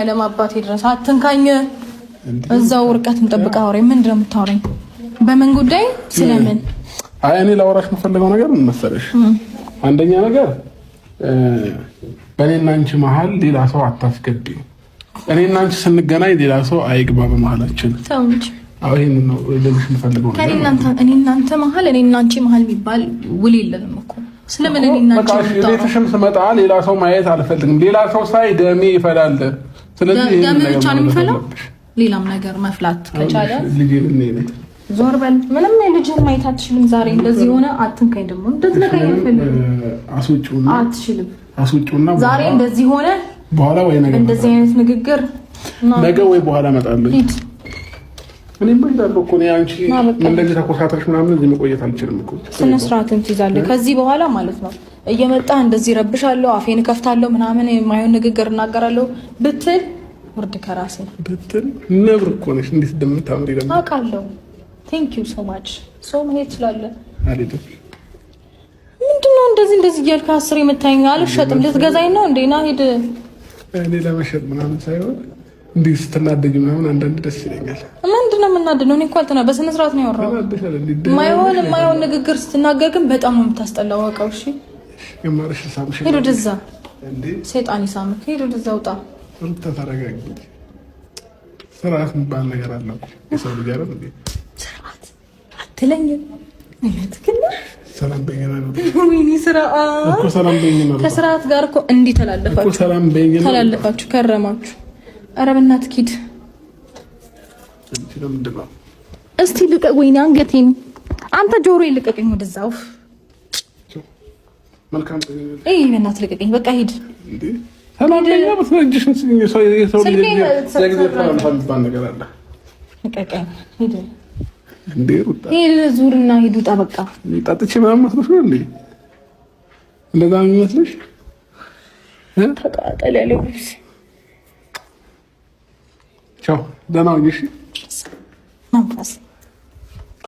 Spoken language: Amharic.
ለማባቴ ድረስ አትንካኝ። እዛው ርቀት እንጠብቅ። አውሬ ምንድን ነው የምታወራኝ? በምን ጉዳይ ስለምን? አይ እኔ ላወራሽ የምፈልገው ነገር ምን መሰለሽ? አንደኛ ነገር በእኔና አንቺ መሀል ሌላ ሰው አታስገቢ። እኔና አንቺ ስንገናኝ ሌላ ሰው አይግባ በመሀላችን። ተው እንጂ። አዎ ይሄንን ነው ልልሽ የምፈልገው ነገር። እኔና አንተ መሀል እኔና አንቺ መሀል የሚባል ውል የለንም እኮ። ስለምን እኔና አንቺ ቤትሽም ስመጣ ሌላ ሰው ማየት አልፈልግም። ሌላ ሰው ሳይ ደሜ ይፈላል። ስለዚህ ደሜ ብቻ ነው የሚፈላው። ሌላም ነገር መፍላት ከቻለ ዞር በል። ምንም ልጅህን ማየት አትችልም። ዛሬ እንደዚህ የሆነ አትንካኝ፣ ደግሞ እንደዚህ አልፈልግም። አትችልም። አስወጪውና ዛሬ እንደዚህ ሆነ በኋላ ወይ ነገ እንደዚህ አይነት ንግግር ነገ ወይ በኋላ እመጣለሁ። እኔማ እሄዳለሁ እኮ እኔ አንቺ እንደዚህ ተኮሳተርሽ ምናምን እዚህ መቆየት አልችልም እኮ። ስነ ስርዓትን ትይዛለህ ከዚህ በኋላ ማለት ነው። እየመጣ እንደዚህ ረብሻለሁ፣ አፌን እከፍታለሁ ምናምን የማይሆን ንግግር እናገራለሁ ብትል ውርድ ከራሴ ብትል ነብር እኮ ነሽ። እንዴት እንደምታምሪ ደግሞ አውቃለሁ። Thank you so much። So መሄድ ትችላለህ። አልሄድም። ምንድን ነው እንደዚህ እንደዚህ እያልክ አስር የምታየኝ? አልሸጥም። ልትገዛኝ ነው እንዴ? ና ሂድ። እኔ ለመሸጥ ምናምን ሳይሆን እንዲህ ስትናደጅ ምናምን አንዳንድ ደስ ይለኛል። ምንድን ነው የምናደደው? እኔ እኮ አልተና በስነ ስርዓት ነው ያወራሁት። የማይሆን የማይሆን ንግግር ስትናገር ግን በጣም ነው የምታስጠላው። ወቀው። እሺ ሂድ ወደዛ፣ ሴጣን ይሳምክ። ሂድ ወደዛ፣ ውጣ። ሩታ ተረጋጊ። ስርዓት የሚባል ነገር አለ እኮ የሰው ልጅ አይደል እንዴ? ስርዓት አትለኝም። እውነትህን ነው። ሰላም በይኝ ነው ወይኔ ስርዓት እኮ ሰላም በይኝ ነው። ከስርዓት ጋር እኮ እንዲህ ተላለፋችሁ፣ ሰላም በይኝ ነው ተላለፋችሁ፣ ከረማችሁ። ኧረ በእናትህ ሂድ እስቲ ልቀቅ። ወይኔ አንገቴን፣ አንተ ጆሮዬን ልቀቀኝ። ወደዛ ውፍ መልካም እይ፣ በእናትህ ልቀቀኝ። በቃ ሂድ። ሰላም በይኝ ነው። የሰው ልጅ ሰላም ነገር አለ። ልቀቀኝ፣ ሂድ ሂድ፣ ዙርና ሂድ፣ ውጣ። በቃ ጠጥቼ ምናምን መስሎሽ ነው እንዴ? እንደዛ ነው የሚመስልሽ? ተቃጠል ያለው ቻው፣ ደህና ሁኚ። እሺ።